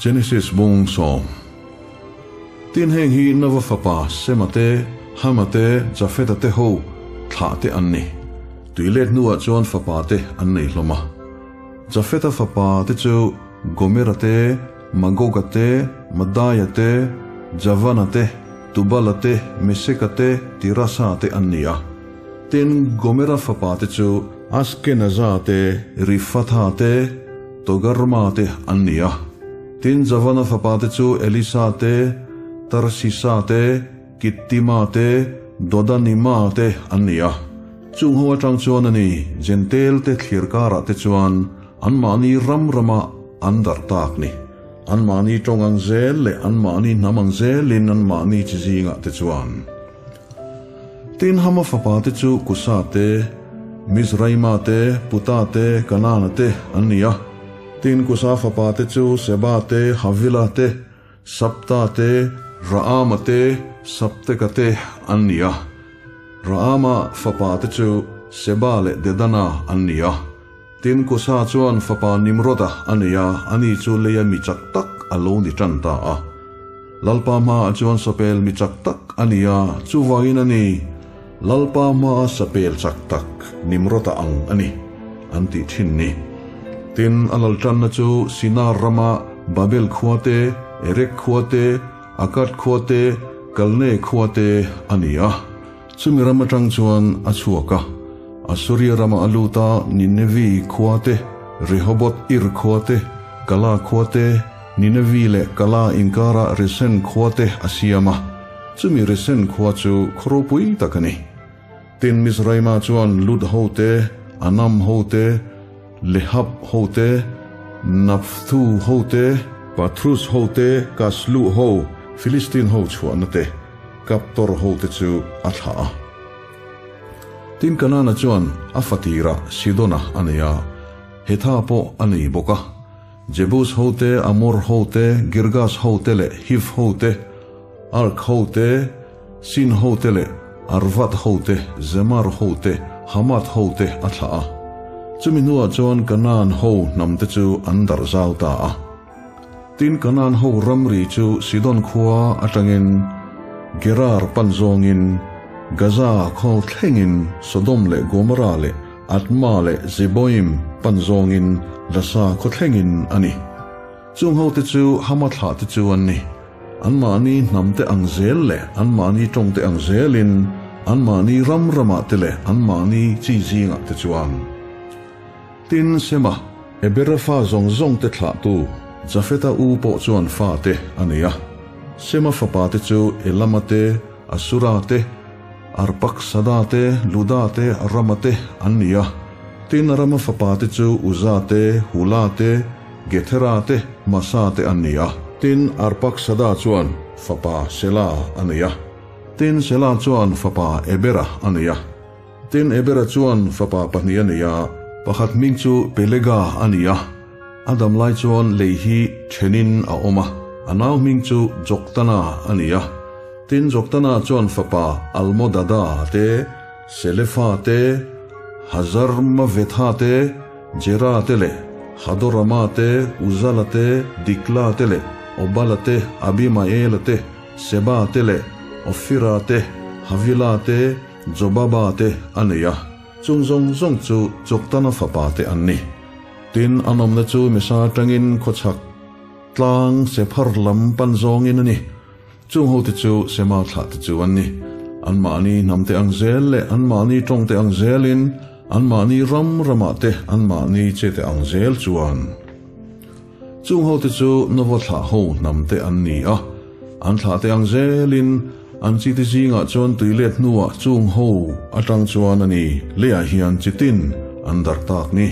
Genesis bung sawm. Tin heng hi Nova fapa Sema te, Hama te, Jafeta te ho thlah te an ni. Tuilet hnuah chuan fapa te an nei hlawm a. Jafeta fapa te chu Gomera te, Magoga te, Madaia te, Javana te, Tubala te, Meseka te, Tirasa te an ni a. Tin Gomera fapa te chu Askenaza te, Rifatha te, Togarma te an ni a. Tin Javana fapa te chu Elisa te, Tarsisa te, Kittima te, Dodanima te an ni a. Chung ho atang chuan a ni, Jentail te thlir karah te chuan anmahni ram rama an darh tak ni. Anmahni tawng ang zel leh anmahni hnam ang zelin anmahni chi zingah te chuan. Tin Hama fapa te chu Kusa te, Mizraima te, Puta te, Kanana te an ni a. Tin Kusa fapa te chu Seba te, Havila te, Sabta te, Raama te, Sabteka te an ni a. Raama fapa te chu Seba leh Dedana an ni a. Tin Kusa chuan fapa Nimroda a nei a, ani chu leia mi chak tak a lo ni tan ta a. Lalpa hmaah chuan sapel mi chak tak a ni a, chuvangin a ni, Lalpa hmaa sapel chak tak Nimroda ang a ni, an tih thin ni. Tin, a lal tanna chu Sinar rama Babel khua te, Erek khua te, Akkad khua te, Kalne khua te a ni a. Chumi ram atang chuan a chhuak a, Assuria rama a lut a, Ninevi khua te, Rehoboth Ir khua te, Kala khua te, Ninevi leh Kala inkara Resen khua te a siam a, chumi Resen khua chu khaw ropui tak a ni. Tin, Mizraima chuan Lud ho te, Anam ho te, Lehab ho te, Naphthu ho te, Pathrus ho te, Kaslu ho, Filistin ho chhuahna te, Kaptor hote chu a thlah a. Tin Kanana chuan a fatirah Sidona a nei a, Hetha pawh a nei bawk a. Jebus hote, Amor hote, Girgas hote leh Hiv hote, Ark hote, Sin hote leh Arvad hote, Zemar hote, Hamath hote a thlah a. Chumi hnuah chuan Kanaan ho hnamte chu an darh zau ta a. Tin Kanaan ho ramri chu Sidon khua atangin Gerar pan zawngin Gaza khaw thlengin Sodom leh Gomorrah leh Adma leh Zeboim pan zawngin Lasa khaw thlengin a ni. Chung hote chu Hama thlah te chu an ni. Anmahni hnamte ang zel leh anmahni tawngte ang zelin anmahni ram ramah te leh anmahni chi zingah te chuan. Tin, Sema, Ebera fa zawng zawng te thlahtu Jafeta u pawh chuan fate a nei a. Sema fapa te chu Elama te, Asura te, Arpaksada te, Luda te, Rama te an ni a. Tin, Rama fapa te chu Uza te, Hula te, Gethera te, Masa te an ni a. Tin, Arpaksada chuan fapa Sela a nei a. Tin, Sela chuan fapa Ebera a nei a. Tin, Ebera chuan fapa pahnih a nei a, pakhat hming chu Pelega a ni a, a dam lai chuan lei hi thenin a awm a, a nau hming chu Joktana a ni a. Tin, Joktana chuan fapa Almodada te, Selefa te, Hazarmavetha te, Jera te leh Hadorama te, Uzala te, Dikla te leh Obala te, Abimaela te, Seba te leh Ofira te, Havila te, Jobaba te a nei a, chung zawng zawng chu Joktana fapa te an ni. Tin, an awmna chu Mesa atangin khawchhak tlang Sephar lam pan zawngin a ni. Chung hote chu Sema thlah te chu an ni. Anmahni hnam te ang zel leh anmahni tawng te ang zelin, anmahni ram ramah te anmahni che te ang zel chuan. Chung hote chu Nova thlah ho hnam te an ni a, an thlah te ang zelin an chi te zingah chuan tui let hnuah chung ho atang chuan a ni leiah hian chi tin an darh tak ni.